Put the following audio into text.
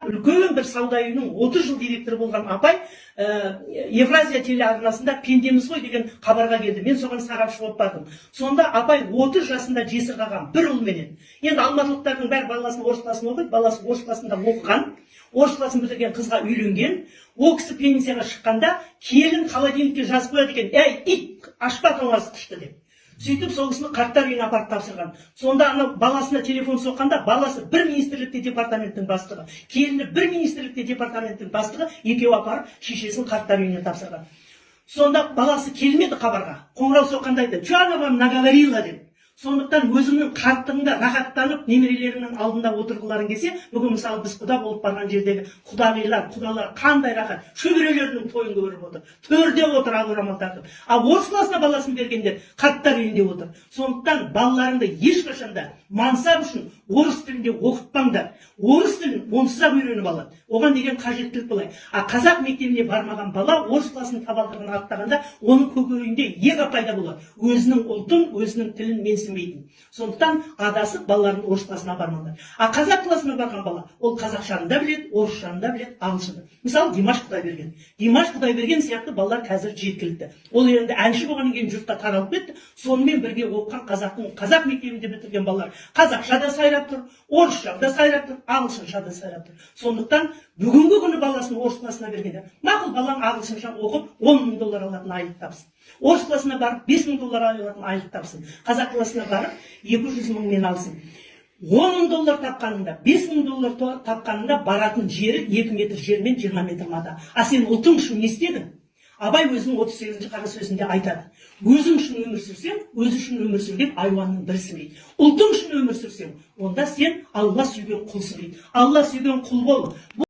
Үлкен бір сауда үйінің 30 жыл директоры болған апай Евразия телеарнасында «Пендеміз ғой» деген хабарға келді. Мен соған сарапшы болып бардым. Сонда апай 30 жасында жесір қалған бір ұлменен. Енді алматылықтардың бәрі баласын орыс класын оқиды. Баласы орыс класында оқыған, орыс класын бітірген қызға үйленген. Ол кісі пенсияға шыққанда келін холодильникке жазып қояды екен: «Әй, ит, ашпа тоңазытқышты», – деп. Сөйтіп, сол кісіні қарттар үйіне апарып тапсырған. Сонда анау баласына телефон соққанда, баласы бір министрлікте департаменттің бастығы, келіні бір министрлікте департаменттің бастығы, екеуі апарып шешесін қарттар үйіне тапсырған. Сонда баласы келмеді хабарға. Қоңырау соққанда айтты: «Че она вам наговорила?» – деп. Сондықтан өзіңнің қарттығыңда рахаттанып, немерелеріңнің алдында отырғыларың келсе, бүгін, мысалы, біз құда болып барған жердегі құдағилар, құдалар қандай рахат, шөберелерінің тойын көріп отыр, төрде отыр, ақ орамал тартып. Ал орыс классына баласын бергендер қарттар үйінде отыр. Сондықтан балаларыңды ешқашан да мансап үшін орыс тілінде оқытпаңдар. Орыс тілін онсыз ақ үйреніп алады, оған деген қажеттілік былай. А қазақ мектебіне бармаған бала орыс классының табалдырығын аттағанда, оның көкейінде эго пайда болады, өзінің ұлтын, өзінің тілін менсінбейтін. Сондықтан адасып балаларын орыс классына апармаңдар. А қазақ классына барған бала, ол қазақшаны да біледі, орысшаны да біледі, ағылшынды. Мысалы, Димаш Құдайберген. Димаш Құдайберген сияқты балалар қазір жеткілікті. Ол енді әнші болғаннан кейін жұртқа таралып кетті. Сонымен бірге оқыған, қазақтың қазақ мектебінде бітірген балалар қазақша да сайрап тұр, орысша да сайрап тұр, ағылшынша да сайрап тұр. Сондықтан бүгінгі күні баласын орыс классына бергенде, мақұл, балаң ағылшынша оқып 10 000 доллар алатын айлық тапсын, орыс классына барып 5000 доллар алатын айлық тапсын, қазақ классына барып 200 мыңмен алсын, 10 000 доллар тапқаныңда, 5000 доллар тапқаныңда баратын жері 2 метр жер мен 20 метр мата. А сен ұлтың үшін не істедің? Абай өзінің 38-ші қара сөзінде айтады: «Өзің үшін өмір сүрсең, өзі үшін өмір сүрген айуанның бірісің», – дейді. Ұлтың үшін өмір сүрсең, онда сен Алла сүйген құлсың, дейді. Алла сүйген құл бол.